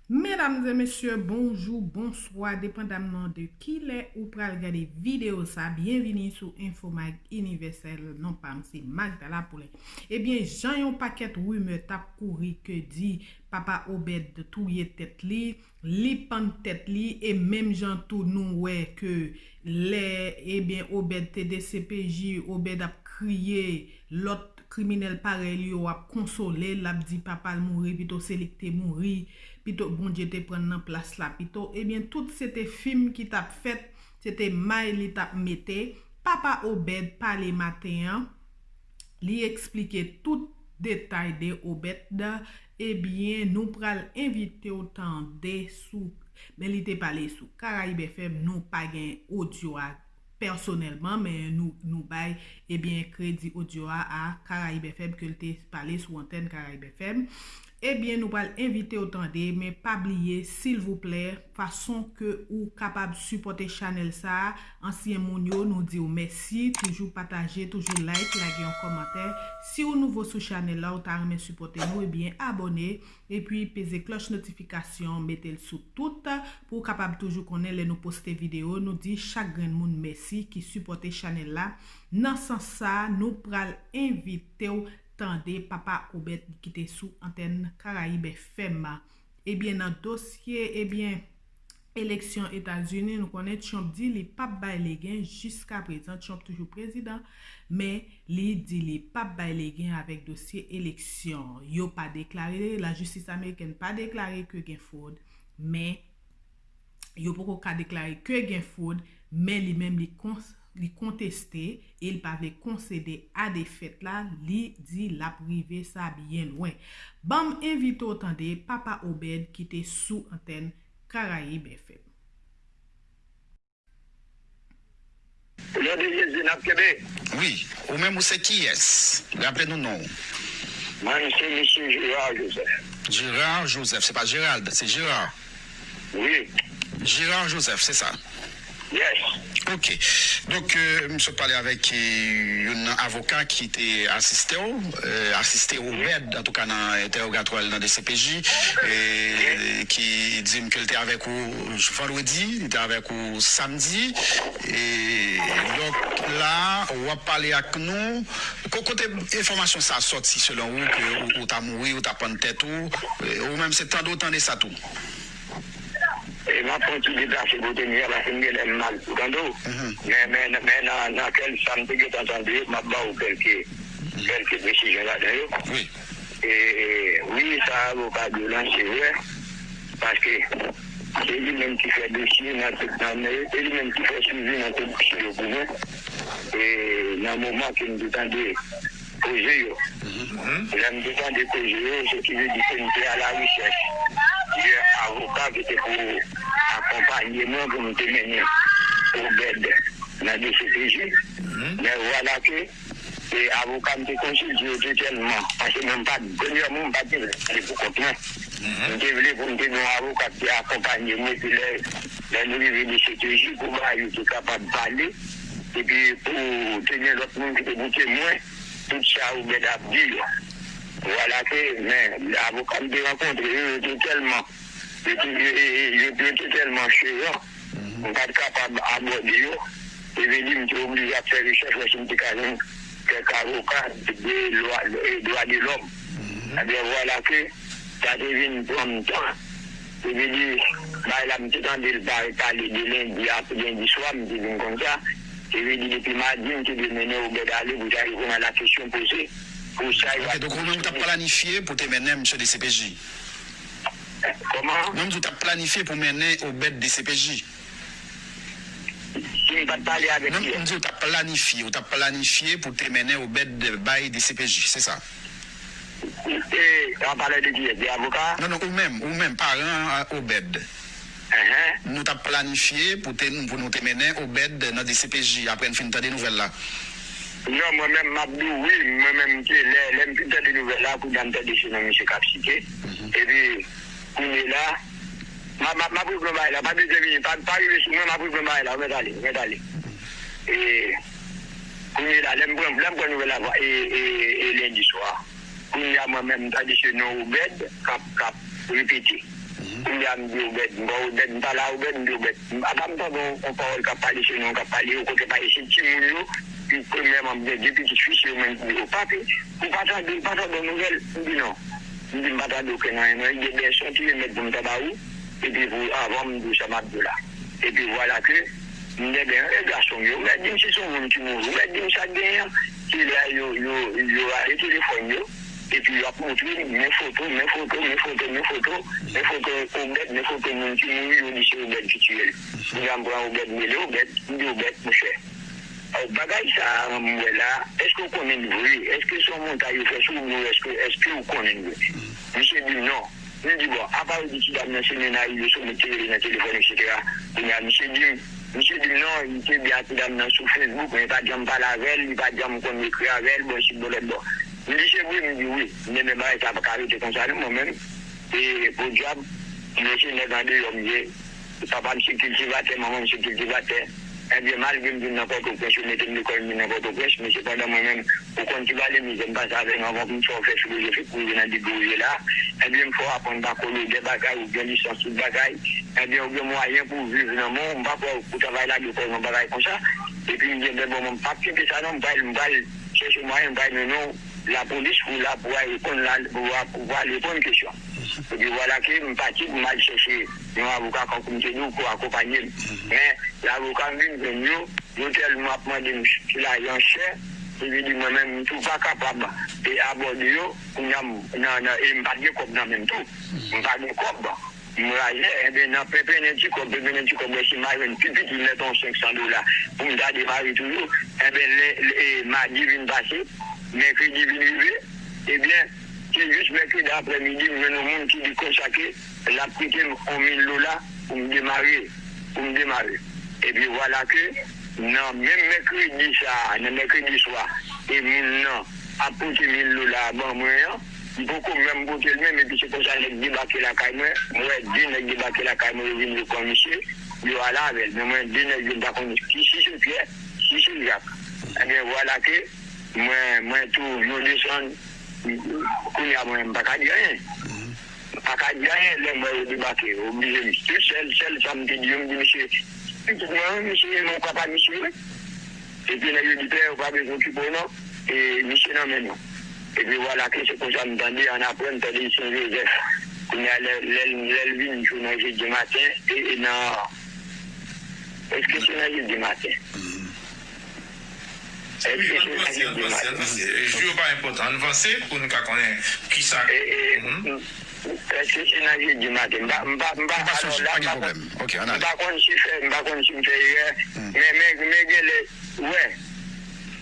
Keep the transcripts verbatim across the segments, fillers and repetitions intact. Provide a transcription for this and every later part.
Medam e mesye, bonjou, bonswa, depandaman de kilè ou pral gade videyo sa, byenvini sou Info Mag Inivèsèl, non pa m se Magdala Poulain. Ebyen, jan yon pakèt rimè t ap kouri ke di Papa Obed touye tèt li, li pann tèt li, e menm jan tou nou wè ke lè, ebyen, Obed te D C P J, Obed ap kriye, lòt kriminèl parèy li yo ap konsole l, l ap di papa l mouri, pito se li k te mouri, pito Bondye te pran nan plas la pito. Ebyen, tout se te fim ki t ap fèt, se te may li t ap mete. Papa Obed pale maten an, li eksplike tout detay de Obed. Ebyen, nou pral envite w tande sou, men li te pale sou Caraïbes F M, nou pa gen odyo a pèsonèlman, men nou, nou bay, ebyen, kredi odyo a a Caraïbes F M ke l te pale sou antèn Caraïbes F M. Ebyen, nou pral envite w tande, men pa bliye, silvouplè, fason ke ou kapab sipòte chanèl sa a, ansyen moun yo, nou di w mèsi, toujou pataje, toujou like, lage yon kòmantè. Si w nouvo sou chanèl la, ou ta renmen sipòte nou, ebyen, abòne, epi peze klòch notifikasyon, mete l sou tout, pou w kapab toujou konnen lè nou poste videyo, nou di chak grenn moun mèsi ki sipòte chanèl la. Nan sans sa, nou pral envite w tande Papa Obed ki te sou antèn Caraïbes F M. Ebyen, nan dosye, ebyen, eleksyon Etazini, nou konnen Trump di li p ap bay legen. Jiska prezan, Trump toujou prezidan, men li di li p ap bay legen avèk dosye eleksyon. Yo pa deklare, lajistis amerikèn pa deklare ke gen fwod, men yo poko ka deklare ke gen fwod, men li menm li kons-, li konteste e li pa vle konsede a defèt la, li di l ap rive sa byen lwen. Ban m envite w tande Papa Obed ki te sou antèn Caraïbes F M. O non de Jezi, n ap kenbe. Wi, ou menm ou se kiyès? Raple nou non w. Mwen, se Mesye Gérard Joseph. Gérard Joseph, se pa Gérald, se Gérard. Wi. Gérard Joseph, se sa? Yes. Ok. Donk, euh, m sot pale avèk euh, youn nan avoka ki te asiste w, euh, asiste Obed, antouka nan entèwogatwa l nan D C P J, euh, ki di m ke l te avèk ou vandredi, li te avèk ou samdi. E donk, la, w ap pale ak nou. Ko- Kote enfòmasyon sa a sòti selon ou, ke ou, ou ta mouri, ou ta pann tèt ou? Euh, ou menm, se tande w tande sa tou? E m ap pran ti deplase kote m ye a, paske m genlè m mal pou tande w. Men, men, men nan, nan kèl sa m te gentan tande yo, m ap ba w kèlke, kèlke presizyon ladan yo. Wi. E, wi, sa avoka di w lan, se vre. Paske se li menm ki fè dosye nan tout, nan, se li menm ki fè swivi nan tout dosye yo pou mwen. E nan moman ke m te tande koze yo. Lè m te tande koze yo, se ki vle di ke m te alarechèch de avoka ki te pou akonpanye mwen pou m te mennen Obed nan D C P J. Men vwala ke e avoka m te konsilte yo te tèlman, paske mwen m pa t, premyèman, m pa t vle pou kont mwen. M te vle pou m te gen yon avoka ki te akonpanye mwen, epi lè, lè nou rive D C P J, pou bagay yo te kapab pale, epi pou te gen lòt moun ki te pou temwen tout sa Obed ap di yo. Vwala ke, men, avoka m te rankontre yo, yo te tèlman, yo te, yo, yo, yo, yo te tèlman cheran, m pa t kapab abòde yo. Epi di m te oblije ap fè rechèch, wè si m te ka jwenn kèk avoka de lwa, e dwa de lòm. Ebyen, vwala ke sa te vin pran m tan. Epi di, bay la, m te tande l pa-, pale de lendi, ap-, lendi swa, m te vin konn sa. Epi di, depi madi, m te dwe mennen Obed ale pou sa reponn a la kesyon poze. Pou sa yo. Ok, donk ou menm ou t ap planifye pou te mennen misye D C P J? Kòman? Menm ou t ap planifye pou mennen Obed D C P J? Si m pa t pale avèk Non, kiyès? M di ou t ap planifye, ou t ap planifye pou te mennen Obed bay D C P J, se sa? E, an pale de kiyès? De avoka? Non, non, ou menm, ou menm, paran a Obed. Enhen. Nou t ap planifye pou te, pou nou te mennen Obed nan D C P J, apre n fin tande nouvèl la. Non, mwen menm, m ap di w wi, mwen menm, m te, lè, lè m fin tande nouvèl la, kounye a m tande se non misye k ap site. Epi, kounye la, m ap, m ap, m ap reprann bagay la, pa bezwen vini, pa, pa rive sou mwen, m ap reprann bagay la, ou mèt ale, ou mèt ale. E, kounye la, lè m pran, lè m pran nouvèl la, e, e, e lendi swa. Kounye a, mwen menm, m tande se non Obed k ap, k ap repete. Kounye a m di Obèd, m ba Obèd, m pale a Obèd, m di Obèd, apa m tande yon pawòl k ap pale sou non k ap pale, yo kote pale se timoun yo, pi premyèman m gen de pitit fi, se yo menm ki di yo papi, ou pa tande, ou pa tande nouvèl, m di non. M di m pa tande okenn anyen, non, li gen de son ki remèt pou m ta ba ou, epi pou avan m di w sa m ap di w la. Epi vwala ke m dèdè, e gason m yo, ou mèt di m si se yon moun ki mouri, ou mèt di m sa k genyen an. Se lè yo, yo, yo rale telefòn yo, epi y ap montre m, men foto, men foto, men foto, men foto, men foto Obèd, men foto moun ki mouri, yo di se Obèd ki tiye l. Kounye a m pran Obèd, m rele Obèd, m di Obèd, monchè, bagay sa a m wè la, èske w konnen l vre? Èske se yon montay yo fè sou ou, oubyen èske, èske w konnen l vre? Misye di m non. M di bon, apa yo di ti dam nan se Nena Rive Sommet ki rele nan telefòn, etsetera. Kounye a misye di m, misye di m non, li te byen ak ti dam nan sou Facebook, men li pa t janm pale avè l, li pa t janm konn ekri avè l, bon, isit, bon, lòt bò. M di se vre, m di wi. M di men bagay sa pa ka rete konsa non, mwen menm. E podyab, mwen se nèg andeyò m ye. Papa m se kiltivatè, manman m se kiltivatè. Ebyen, malgre m vin nan Pòtoprens, yo mete m lekòl, m vin nan Pòtoprens, men sepandan mwen menm, ou konn ki vale mizè m pase avè nou anvan pou m fè w fè filozofik pou rive nan degre w ye la. Ebyen, m fè w aprann bako lodè bagay, ou gen lisans tout bagay. Ebyen, ou gen mwayen pou w viv nan men w, m pa kwè w pou travay lage kò w nan bagay konsa. Epi m gen de bon, m p ap kenbe sa non, m pral, m pral chèche mwayen, m pral mennen w lapolis pou la, pou al reponn la, pou, pou al reponn kesyon. Epi vwala ke m pati pou m al chèche yon avoka, kankou m te di w, pou akonpanye m. Men, avoka m vin jwenn yo, yo tèlman ap mande m ki lajan chè, epi di mwen menm, m tou pa kapab e abòde yo, kounye a m, nan, nan, e m pa t gen kòb nan men m tou. M pa gen kòb. M raje, enben, nan penpennen ti kòb, penpennen ti kòb, wè si m a jwenn pi piti, mete yon senk san dola pou m ta demare toujou. Enben, lè, lè, e, madi vin pase, mèkredi vin rive, ebyen, se jis mèkredi aprèmidi, m jwenn yon moun ki di konsa ke l ap prete m yon mil dola pou m demare, pou m demare. Epi vwala ke nan menm mèkredi sa a, nan mèkredi swa, e moun nan ap pote mil dola a ban mwen an, li poko menm pote l menm, epi se konsa nèg debake lakay mwen, mwen wè de nèg debake lakay mwen, yo vin yo pran misye, yo ale avè l. Men mwen, de nèg yo, m pa konn si, si se Pyè, si se Jak. Ebyen, vwala ke mwen, mwen tou, yo desann, kounye a mwen, m pa ka di anyen. M pa ka di anyen lè m wè yo debake, yo oblije m. Tout sèl, sèl sa m te di yo, m di, "Mesye, pitit mwen, wi, mesye, men w papa misye, wi." Epi nèg yo di, "Pè, ou pa bezwen okipe w non, e misye nan men nou." Epi vwala ke se konsa m tande, annapre m tande Sen Jozèf. Kounye a, lè, lè, lè l vin jou nan jedi maten, e, e nan, èske se nan jedi maten? Èske se nan jedi maten? Jou yo pa enpòtan. Ann vanse pou nou ka konnen kisa. E, e, èske se nan jedi maten? M pa, m pa, m pa, alò la, m pa konn, m pa konn si fè, m pa konn si m fè erè, men, men, men genlè, wè,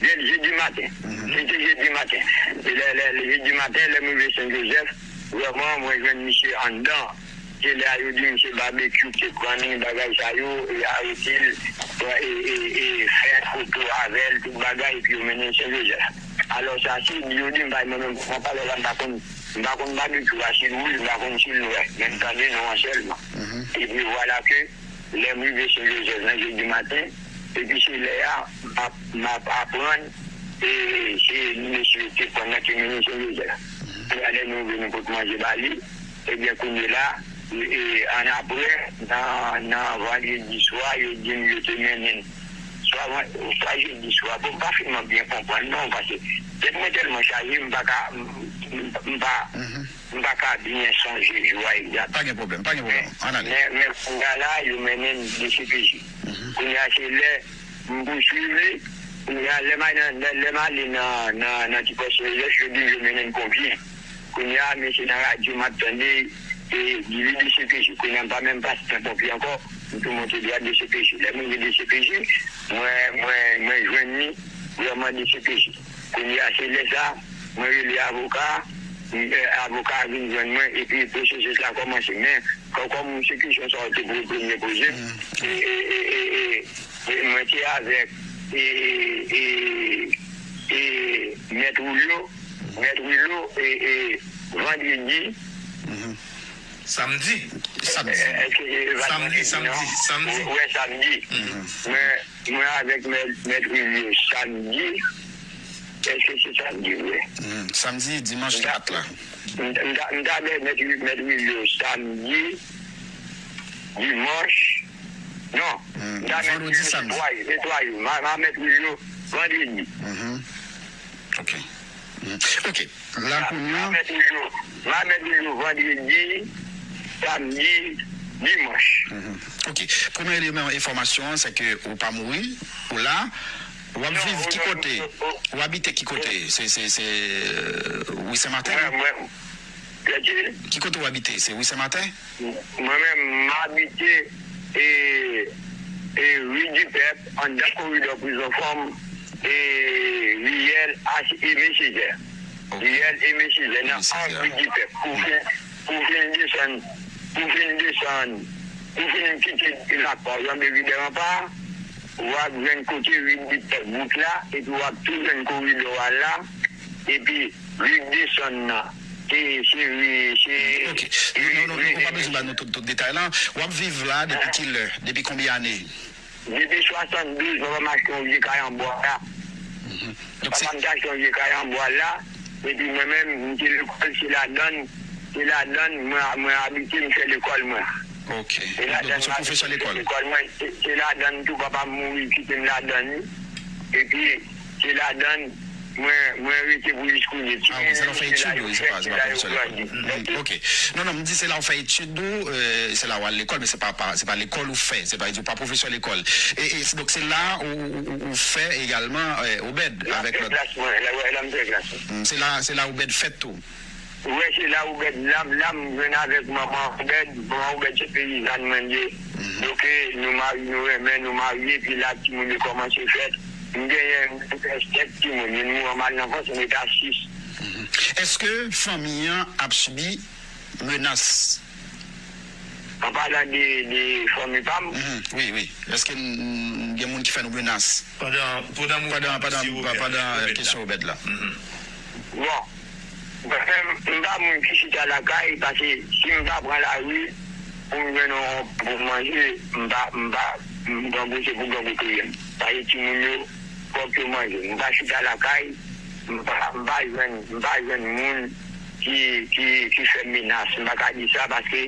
gen jedi maten. Se te jedi maten. E lè, lè, lè jedi maten, lè m rive Sen Jozèf, vrèman, mwen jwenn misye anndan. Se lè a yo di m se Babekyou ki te pran li, bagay sa yo, e arete l, e, e, e fè foto avè l, tout bagay, epi yo mennen l Sen Jozèf. Alò sa, se di yo di m, bay mwen menm, pran pale la, m pa konn, m pa konn Babekyou a, si l wouj, m pa konn si l nwè, men m tande non an sèlman. Epi vwala ke lè m rive Sen Jozèf nan jedi maten, epi se lè a, m ap, m ap aprann, e se mesye yo te pran nan ki mennen Sen Jozèf. Kounye a lè nou rive, nou pot manje ba li, ebyen, kounye la, e, e, annapre, nan, nan vandredi swa, yo di m yo te mennen l. Swa, swa jedi swa, bon, m pa finman byen konprann, non, paske tèt mwen tèlman chaje, m pa ka, m, m, m pa, m pa ka byen sonje jou a egzak. Pa gen pwoblèm, pa gen pwoblèm. Ann ale. Men, men kounye a la, yo mennen m D C P J. Kounye a, se lè m pouswiv li, kounye a, lè m al nan, lè, lè m ale nan, nan, nan ti pòs Sen Jozèf, yo di m yo mennen m Ponpye. Kounye a, men se nan radyo m ap tande, e, di li D C P J. Kounye a, m pa menm pase nan Ponpye ankò, m tou monte dwat D C P J. Lè m rive D C P J, mwen, mwen, mwen jwenn li vrèman D C P J. Kounye a, se lè sa, mwen rele avoka, m, e, avoka a vin jwenn mwen, epi pwosesis la kòmanse. Men, kò, kòm se kesyon sa w te pre-, premye poze, e, e, e, e, e, e mwen te avèk, e, e, e, e, mèt Wilio, mèt Wilio, e, e, vandredi, Samdi. Samdi. E, e, e, samdi, vandredi, samdi, non? Samdi. Wè, samdi. Mwen, mwen avèk mèt, mèt Wilio samdi. Èske se samdi vre? Hmm, samdi, dimanch ki pa t la. M ta, m ta, m ta bay mèt, mèt Wilio samdi, dimanch. Non, hmm, m ta mèt Wilio se twa jou, se twa jou. M a, m a mèt Wilio vandredi. Mhm. Ok. Hmm. Ok. La kounye a. M a mèt Wilio, m a mèt Wilio vandredi, samdi, dimanch. Mhm. Ok. Premye eleman enfòmasyon an, se ke ou pa mouri, ou la. W ap viv ki kote? Ou abite ki kote? Se, se, se, euh, Wi Sen Maten? Mwen, mwen, Ki kote w abite? Se Wi Sen Maten? Mwen menm, m abite, e, e, Ri Dipèp, anndan koridò prizon fanm, e, riyèl H. Aimé Césaire. Ok. Riyèl Aimé Césaire, nan ang Ri Dipèp. Pou fin, pou fin desann, pou fin desann, pou fin kite Lakwa, janbe Ridè Ranpa, w ap jwenn kote Ri Dipèp wout la, epi w ap tou jwenn koridò a la, epi ri desann nan. Se, se ri, se Ok. Non, non, non, non, ou pa bezwen ba nou tout, tout detay la. W ap viv la depi ki lè? Depi konbyen ane? Depi swasanndouz, papa m achte yon vye kay an bwa la. Mhm. Donk, se Papa m te achte yon vye kay an bwa la. Epi mwen menm, m te lekòl, se ladann, se ladann mwen, mwen abite, m fè lekòl mwen. Ok. Se Donk, ladann se pwofesè lekòl? Lekòl mwen, se, se ladann tou, papa m mouri, kite m ladann li. Epi, se ladann mwen, mwen rete pou jis kounye. Ah, ok, se la w fè etid ou, se pa, se pa pwofesè lekòl. Mm, ok. Non, non, m di se la w fè etid ou, euh, se la w al lekòl, men se pa, pa, se pa lekòl ou fè, se pa, se pa pwofesè lekòl. E, e, donk, se la ou, ou, ou, ou fè egalman, euh, Obèd avèk lòt. Klas mwen, la, la, la, m fè klas mwen. Mm, se la, se la Obèd fèt tou. Ou wè, se la Obèd, la, la m jwenn avèk manman Obèd, manman Obèd se peyizàn mwen ye. Mhm. Donk, nou mari, nou renmen, nou marye, epi la, timoun yo kòmanse fèt. M genyen sèt timoun, youn mouri, m al nan fòs, m rete a sis. Mhm. Èske fanmi an ap sibi menas? An palan de, de fanmi pa m? Mhm, wi, wi. Èske n, n, gen moun ki fè nou menas? Pandan, pandan, pandan, pandan kesyon Obèd la. Mhm. Bon, mwen menm, m pa moun ki chita lakay, paske si m pa pran lari pou m jwenn yon, pou m manje, m pa, m pa, m grangou, se pou grangou touye m. Paske timoun yo, fòk yo manje. M pa chita lakay, m pa, m pa jwenn, m pa jwenn moun ki, ki, ki fè m menas. M pa ka di sa paske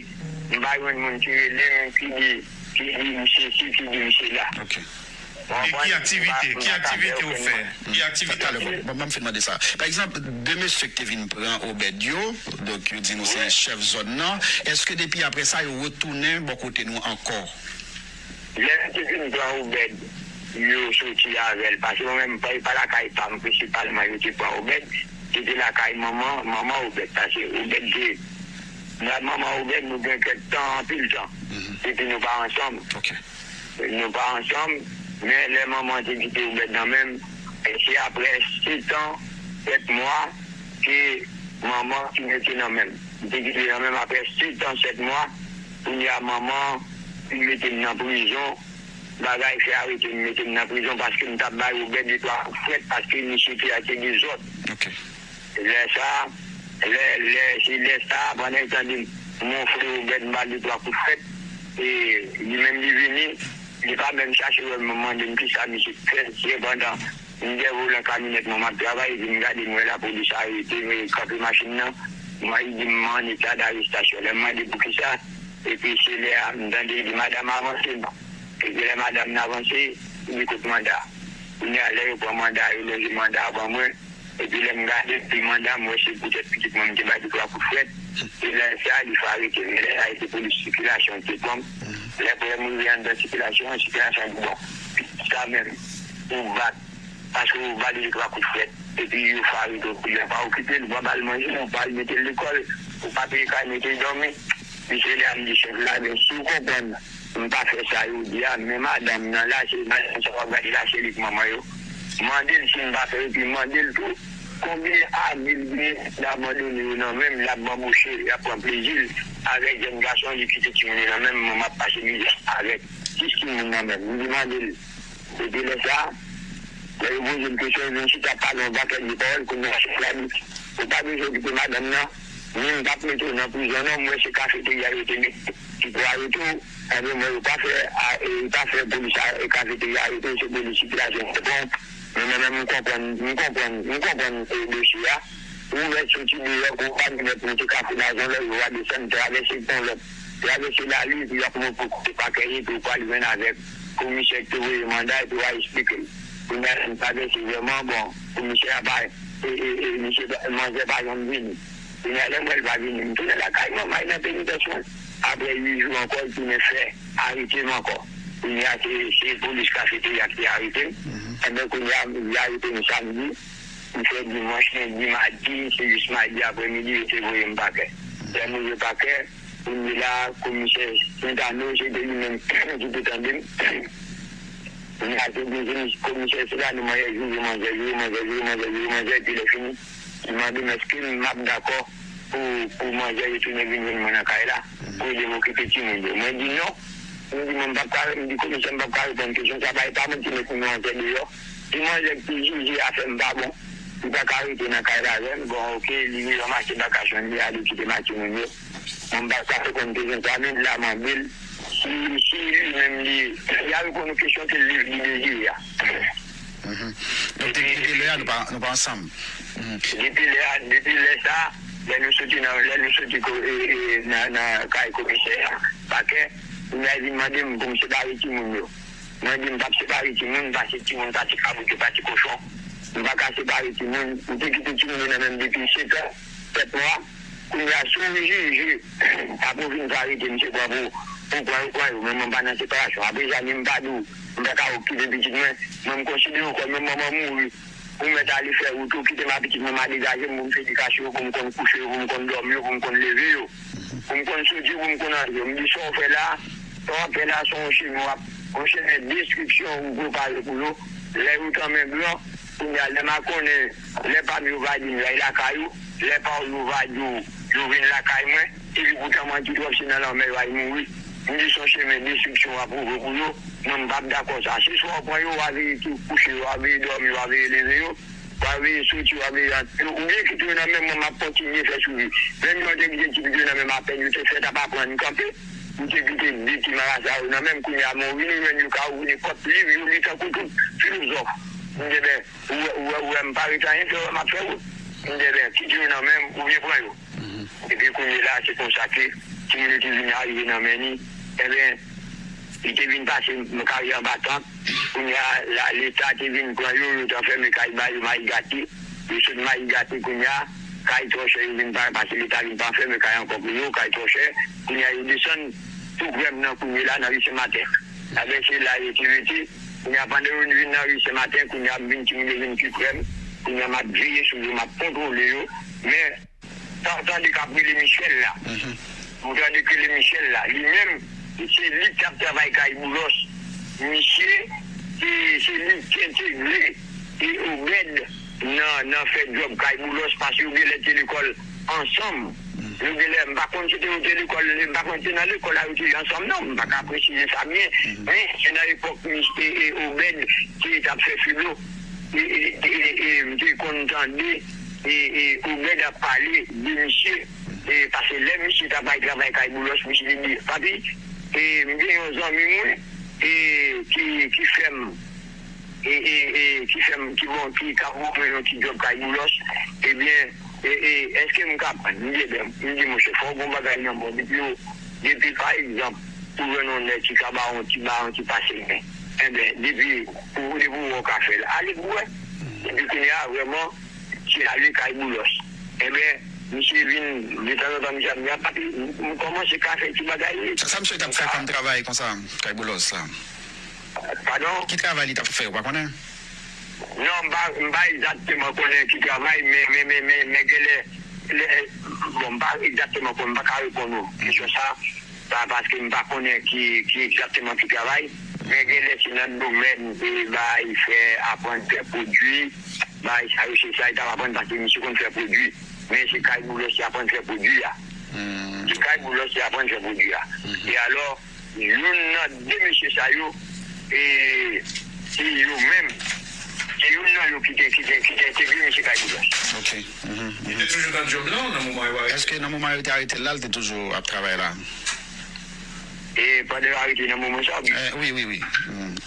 m pa jwenn moun ki rele m, ki di, ki di m sesi, ki di m sela. Ok. E ki aktivite, ki aktivite ou fè? Ki aktivite ou fè? Talè, bon, bon, m fin mande sa. Pa egzanp, de mesye ki te vin pran Obèd yo, donk yo di nou se chèf zòn nan, èske depi apre sa yo retounen bò kote nou ankò? Lè yo te vin pran Obèd, yo soti avè l, paske mwen menm, pa, pa lakay pa m prensipalman yo te pran Obèd, se te lakay manman, manman Obèd, paske Obèd se, mwen ak manman Obèd, nou gen kèk tan, anpil tan, epi nou pa ansanm. Ok. Nou pa ansanm, men lè manman te kite Obèd nan men m, e se aprè sèt an, sèt mwa ke manman te mete nan men m. Li te kite nan men m aprè sèt an, sèt mwa, kounye a manman vin mete m nan prizon. Bagay fè arete m, mete m nan prizon paske m t ap bay Obèd de twa kout frèt paske misye te ate dezòd. Ok. Lè sa, lè, lè, se lè sa, pandan l tande m, mon frè Obèd m ba l de twa kout frèt, e li menm li vini, li pa menm chache wè m, mande m kisa misye t fè, sepandan m dèyè volan kamyonèt mwen m ap travay, epi m gade m wè lapolis arete m, e kanpe machin nan, mwen li di m an eta darestasyon. Lè m mande poukisa, epi se lè a m tande li di, "Madanm avanse non." Epi lè madanm nan avanse, li di, "Kot manda?" Kounye a, lè yo pran manda, yo lonje manda a ban mwen, epi lè m gade pi manda, m wè se poutèt pitit mwen m te bay de twa kout frèt. Se lè sa a, li fè arete m. Men lè sa a, se polis sikilasyon ki te pran m. Lè, lè m rive anndan sikilasyon an, sikilasyon an di, "Bon, pitit sa menm, ou bat, paske ou ba li de twa kout frèt, epi yo fè arete w, kounye a pa okipe l, ou pa ba l manje, ou pa al mete l lekòl, ou pa peye kay mete l dòmi." Misye lè a m di chèf la, "Men si w konprann, m pa fè sa yo di a, men madanm nan la, se madanm sa w ap gade la, se li k manman yo. Mande l si m pa fè, epi mande l tou, konbyen ane l gen l abandone yo nan men m, l ap banboche, l ap pran plezi l avèk jèn gason, li kite timoun yo nan men m, mwen m ap pase mizè avèk jis timoun nan men m." M di, "Mande l." Epi lè sa, lè yo poze m kesyon, yo vin chita pale yon pakèt de pawòl, kounye a chèf la di, "Ou pa bezwen okipe madanm nan, ni m p ap mete w nan prizon non, m wè se kafeterya yo te mete ki pou arete w." Ebyen, mwen, yo pa fè, a, e, yo pa fè polis a, e, kafeterya arete w, se polis sikilasyon te pran w. Men mwen menm, m konprann, m konprann, m konprann e dosye a. Ou wè soti deyò, kou pa gen lòt moun ki ka fout nan zòn lòt, yo va desann, travèse pon lòt, travèse lari, epi y ap montre kote pakè ye, epi ou pral jwenn avèk komisè ki te voye manda, epi w a eksplike l. Kounye a, lè n travèse vrèman, bon, komisè a pa, e, e, e, misye pa, manzè pa janm vini. Kounye a, lè m wè l pa vini, m tounen lakay mwen, m al nan penitansye. Apre uit jou ankò, l tounen fè arete m ankò. Kounye a, se, se polis kafeterya ki te arete m. Enben, kounye a, y arete m samdi. M fè dimanch, lendi, madi, se jis madi aprèmidi yo te voye m pakè. Lè m rive pakè, kounye la, komisè Sentano, se te li menm ki te tande m. Kounye a, te di komisè Sentano, manzè joure manzè, joure manzè, joure manzè, joure manzè, epi lè fini, li mande m èske m ap dakò pou, pou manzè retounen vin jwenn mwen nan kay la, pou ede m okipe timoun yo. Mwen di non. M di, mwen, m p ap ka, m di, komisè, m p ap ka reponn kesyon sa, pa, e pa mwen ki met nimewo antre deyò. Si manzè ki jije afè m pa bon, li pa ka rete nan kay la avè m, bon, oke, li ranmase bagaj li, li ale kite m ak timoun yo. Mwen, m p ap ka reponn kesyon sa, men la, m mande l, si, si li menm, li, li a reponn kesyon ke li, li dezire a. Donk, depi lè a, nou pa, nou pa ansanm. Depi lè a, depi lè sa, lè nou soti nan, lè nou soti ko, e, e, nan, nan kay komisè a, pakè, kounye a, li vin mande m pou m separe timoun yo. Mwen di m p ap separe timoun, paske timoun pati kabrit, yo pati kochon. M pa ka separe timoun. M te kite timoun yo nan men m depi sèt an, sèt mwa. Kounye a, si yon jije ap vin fè arete, misye pran pou, pou pran yo, pran yo. Men mwen pa nan separasyon. Apre sa, ni m pa di w, m pa ka okipe pitit mwen. Mwen, m konsidere w kòm yon manman mouri. Ou mèt ale fè wout ou, kite m a pitit mwen, m a degaje m pou m fè edikasyon yo, pou m konn kouche yo, pou m konn dòmi yo, pou m konn leve yo, pou m konn soti yo, pou m konn antre yo. M di sa w fè la, sa w ap fè la, se yon chemen w ap, yon chemen destriksyon ou prepare pou yo. Lè yo tanmen blan, kounye a, lè m a konnen, lè pa m yo va di m y al lakay ou, lè pa w yo va di w yo vin lakay mwen, epi poutan manti twòp se nan lanmè yo al mouri. M di se yon chemen destriksyon w ap ouvri pou yo, mwen m p ap dakò sa. Se swa w pran yo, w a veye kouche yo, w a veye dòmi yo, w a veye leve yo, w a veye soti, w a veye antre yo, oubyen kite yo nan men mwen, m ap kontinye fè swivi. Menm jan w te kite ti pitit yo nan men m apèn yo te fèt ap aprann kanpe, m te kite de ti marasa yo nan men m, kounye a men w vini jwenn yo ka ouvri nenpòt liv yo li tankou tout filozòf. M di ebyen, ou wè, ou wè, ou wè m pa ret anyen fè, wè m ap fè wout. M di ebyen, kite yo nan men m oubyen pran yo. Epi kounye la, se konsa ke timoun yo te vin arive nan men ni. Ebyen, li te vin pase m kay anba tant. Kounye a, la, Leta te vin pran yo, yo t anfème kay ba yo Mayi Gate. Yo sot Mayi Gate kounye a, kay twò chè yo vin pa, paske Leta vin pa anfème kay ankò pou yo, kay twò chè. Kounye a, yo desann tou prè m nan kounye la, nan ri Sen Maten. Ebyen, se la yo te rete. Kounye a, pandan yo vin nan ri Sen Maten, kounye a, m vin timoun yo vin pi prè m. Kounye a, m ap veye sou yo, m ap kontwole yo. Men, sa w tande k ap rele Michel la. Ou tande k rele Michel la. Li menm, se li k t ap travay kay Boulos. Misye, se, se li k entegre e Obed nan, nan fè djòb kay Boulos, paske yo genlè te lekòl ansanm. Yo genlè, m pa konn si te yo te lekòl, m pa konn si te nan lekòl la yo te ye ansanm non, m pa ka presize sa byen. Men, se nan epòk misye e Obed ki t ap fè filo. E, e, e, e, m te konn tande e, e, Obed ap pale de misye, e, paske lè misye t ap bay travay kay Boulos, misye te di, Papi, e, m gen yon zanmi mwen e, ki, ki fè m, e, e, e, ki fè m, ki bon, ki ka ban mwen yon ti djòb kay Boulos, ebyen, e, e, èske m ka pran? M di, ebyen, m di, monchè, fò w gen yon bagay nan men w, depi w, depi, pa egzanp, ou jwenn yon nèg ki ka ba w yon ti, ba w yon ti pase men. Enben, depi ou, depi ou wè w ka fè l, ale pou wè. Epi kounye a, vrèman, se ale kay Boulos. Enben, misye vin, detanzantan, misye ap di, a, papi, m, m kòmanse ka fè ti bagay, wi. Sa, sa misye t ap fè kòm travay konsa, kay Boulos la? Padon? Ki travay li t ap fè, ou pa konnen? Non, m pa, m pa egzakteman konnen ki travay, men, men, men, men, men genlè, lè, bon, m pa egzakteman konnen, m pa ka reponn ou kesyon sa, pa, paske m pa konnen ki, ki egzakteman ki travay, men genlè se nan domèn, e, bay fè, aprann fè pwodui, bay sa yo, se sa li t ap aprann, paske misye konn fè pwodui. Men se kay Boulos li aprann fè pwodui a. Se kay Boulos li aprann fè pwodui a. E alò, youn nan de mesye sa yo, e, se yo menm, se youn nan yo ki te, ki te, ki te entegre mesye kay Boulos. Ok. Li te toujou nan djòb lan nan moman yo arete? Èske nan moman yo te arete l la, li te toujou ap travay la? E pandan yo arete nan moman sa, wi. Wi, wi, wi.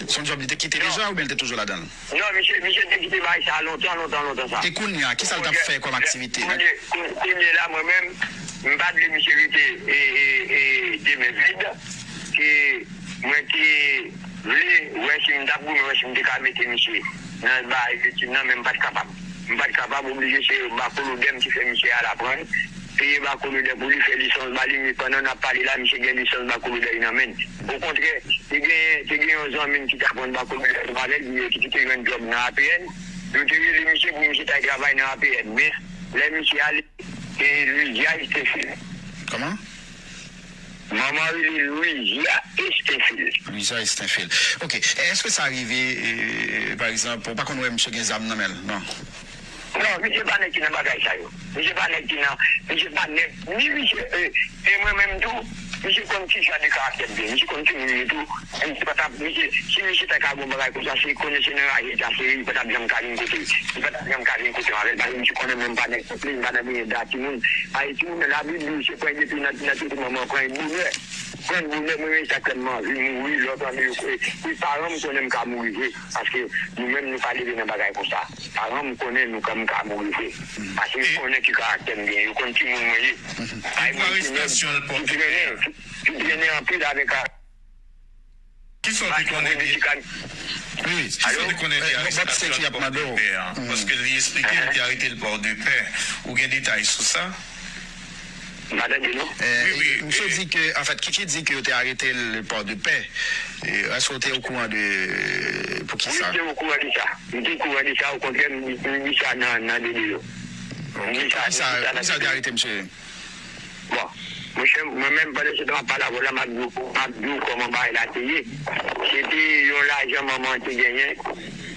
Se yon djòb li te kite deja oubyen li te toujou ladan l? Non, misye, misye te kite bagay sa lontan, lontan, lontan sa. E kounye a, kisa l t ap fè kòm aktivite? Kounye, kounye la, mwen menm, m pa t vle misye rete e, e, e, de men vid. E mwen te vle wè si m t ap goumen, wè si m te ka mete misye nan bagay etid nan, men m pa t kapab. M pa t kapab, oblije se bakolodè m ki fè misye al aprann. Peye bakolodè pou li fè lisans ba li, men pandan n ap pale la, misye gen lisans bakolodè li nan men l. Okontrè, te gen, te gen yon zanmi m ki t ap rann bakolodè avè l, ki, ki te jwenn djòb nan A P N. Yo te rele misye pou misye t al travay nan A P N. Men, lè misye ale, e Louisiana Stephen. Kòman? Manman rele Louisia Estenfil. Louisia Estenfil. Ok. Èske sa rive, e, pa egzanp, ou pa konn wè misye gen zam nan men l? Non. Non, misye pa nèg ki nan bagay sa yo. Misye pa nèg ki nan, misye pa nèg, ni misye, e, e mwen menm tou, misye konn ki jan de karaktè m ye. Misye konn ki moun m ye tou. Misye pa t ap, misye, si misye ta ka gon bagay konsa, se konnen se nan raje l ta sere, li pa t ap janm ka vin kote, li pa t ap janm ka vin kote m avè l, paske misye konnen mwen m pa nèg konpli, m pa nan benyen da timoun. Ay, timoun nan Labib di, se pran depi nan, nan tete manman, pran bonè. Pran bonè, mwen menm sa k fè m anvi mouri, lè w tande yo, e, e paran m konnen m ka mouri vre, paske nou menm nou pa leve nan bagay konsa. Paran m konnen nou ka, m ka mouri vre. Paske yo konnen ki karaktè m gen, yo konn ki moun mwen ye. Ay, mwen se nèg ki trennen, ki, ki trennen anpil avèk a. Kisa w te konnen de, wi, kisa w te konnen de arestasyon l Pòdepè a? Paske li esplike yo te arete l Pòdepè. Ou gen detay sou sa? M pa tande, non. Wi, wi. Misye di ke, anfèt, Kiki di ke yo te arete l Pòdepè. E, èske w te okouran de, pou kisa? Wi, m te okouran de sa. M te okouran de sa, okontrè, m, m di sa nan, nan videyo. M di sa, m di sa nan videyo. Poukisa yo te arete misye? Bon, monchè, mwen menm, pandan se tan m ap pale avè w la, m ap di w, m ap di w kòman bagay la te ye. Se te yon lajan manman an te genyen,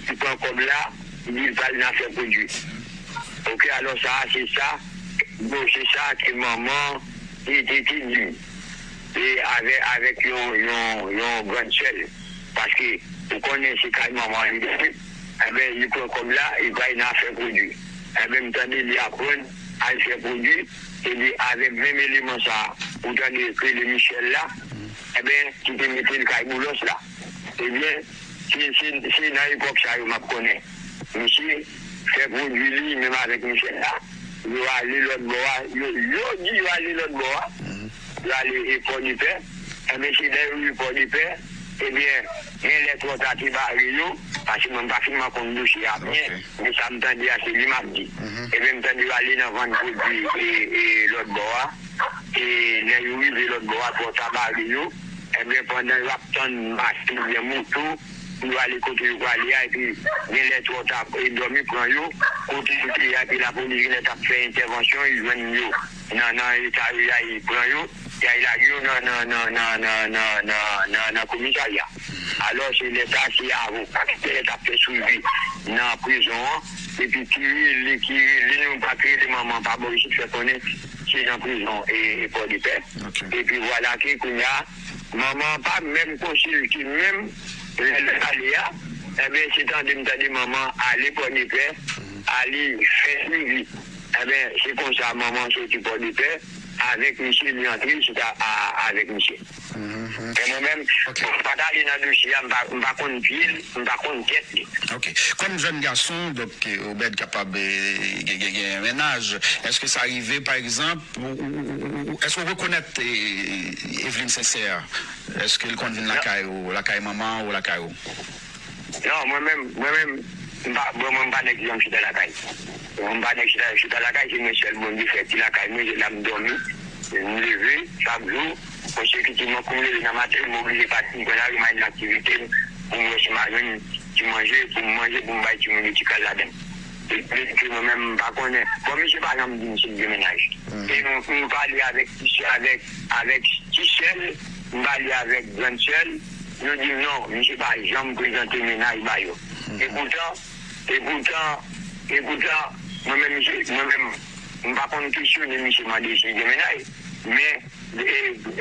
li pran kòb la, li di l pral nan afè pwodui. Oke, alò sa a, se sa, bon, se sa ke manman te, te, te di m. E avè, avèk yon, yon, yon grann sè l. Paske, ou konnen se kay manman li dòmi. Enben, li pran kòb la, li pral nan afè pwodui. Enben, m tande li aprann al fè pwodui, epi avèk menm eleman sa a, ou tande yo rele Michel la, enben, ki te mete l kay Boulos la. Ebyen, se, se, se nan epòk sa yo m ap konnen. Misye fè pwodui li, menm avèk Michel la, yo ale lòt bò a, yo, yo di yo ale lòt bò a, yo ale e Pòdepè, enben, se lè yo rive Pòdepè, ebyen, gen lè twò ta te bare yo, paske mwen m pa finman konn dosye a byen, men sa m tande a, se li m ap di. Ebyen, m tande yo ale nan vann pwodui e, e lòt bò a, e lè yo rive lòt bò a, twò ta bare yo, enben, pandan yo ap tann machin oubyen moto, pou yo ale kote yo prale a, epi gen lè twò ta, e dòmi pran yo, kote yo te ye a, epi lapolis gen lè t ap fè entèvansyon, yo jwenn yo nan, nan eta yo ye a, yo pran yo, y al lage yo nan, nan, nan komisarya. Alò, se lè sa, se avoka ki te t ap fè swivi nan prizon an, epi ki rele, ki rele nou, pa ki rele manman pa bò isit, fè konnen se nan prizon e, e Pòdepè. Epi vwala ke kounye a, manman an pa menm konsilte menm, lè l ale a, enben, se tande m tande manman ale Pòdepè, ale fè swivi. Enben, se konsa manman soti Pòdepè, avèk misye, li antre chita a, avèk misye. Men mwen menm, bon, m pa t ale nan dosye a, m pa, m pa konn pye l, m pa konn tèt li. Ok. Kòm jèn gason, donk, eh, Obed kapab, eh, gen, gen, gen mennaj, èske sa rive, pa egzanp, ou, ou, ou, ou, ou, èske w rekonèt, eh, Eveline Sincère? Èske l konn vin lakay ou, lakay manman ou, lakay ou? Non, mwen menm, mwen menm, m pa, bon, mwen m pa nèg ki janm chita lakay. Mwen m pa nèg chita, chita lakay, se mwen sèl Bondye fè ki lakay mwen, se la m dòmi, m leve chak jou, konsèkitivman, kou m leve nan maten, m oblije pati, m pran lari, m al nan aktivite m, pou m wè si m a jwenn ti manje, pou m manje, pou m bay timoun yo ti kal ladan. E vle di ke mwen menm, m pa konnen. Bon, misye pa janm di m si l gen mennaj. E nou, nou pale avèk ti sè, avèk, avèk ti sè l, m pale avèk grann sè l, yo di m non, misye pa janm prezante mennaj ba yo. E poutan, e poutan, e poutan, mwen menm, misye, mwen menm, m pa konn kesyone misye mande si l gen mennaj, men, e,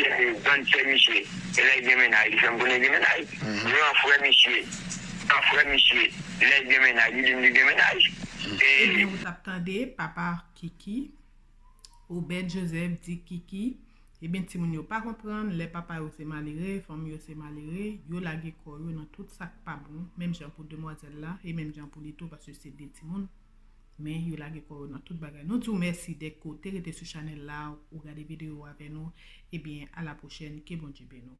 e, grann sè misye, e lè l gen mennaj, li fè m konnen l gen mennaj. Gran frè misye, gran frè misye, lè l gen mennaj, li di m li gen mennaj. E, ebyen, ou t ap tande papa Kiki, Obed Joseph di Kiki, Ebyen, timoun yo pa konprann, lè papa yo se malere, fanmi yo se malere, yo lage kò yo nan tout sa k pa bon, menm jan pou demwazèl la, e menm jan pou li tou, paske se de timoun. Men yo lage kò yo nan tout bagay. Nou di w mèsi dèske w te rete sou chanèl la, ou gade videyo avè nou. Ebyen, a la pwochèn, ke Bondye beni w.